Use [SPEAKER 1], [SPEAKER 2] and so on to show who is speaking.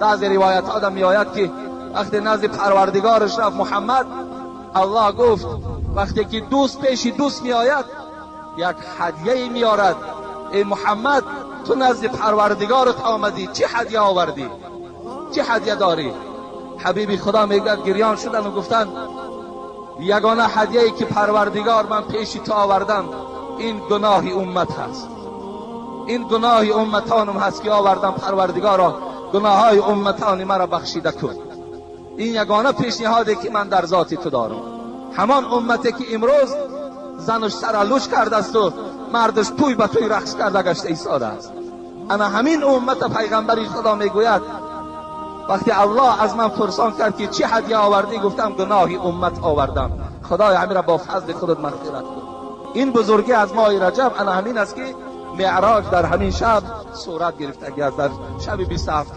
[SPEAKER 1] بعضی روایت ها می آید که وقتی نزد پروردگارش رفت محمد، الله گفت وقتی که دوست پیش دوست می آید یک هدیه میارد. ای محمد، تو نزد پروردگارت آمدی، چه هدیه آوردی؟ چه هدیه داری؟ حبیبی خدا میگه گریان شدن و گفتن یگانه هدیه‌ای که پروردگار من پیش تو آوردم این گناه امت هست، این گناه امتانم هست که آوردم، پروردگارا گناه های امتان مرا بخشیده کن. این یگانه پیشنهادی که من در ذات تو دارم. همان امتی که امروز زنش سر لوچ کرده است و مردش توی به توی رقص کرده گشته ایستاده است. انا همین امت پیغمبری خدا میگوید وقتی الله از من پرسان کرد که چه هدیه آوردی، گفتم گناه امت آوردم، خدای همین را با فضل خودت مغفرت کن. این بزرگی از ماه رجب انا همین است که معراج در همین شب صورت گرفته، در شب 27.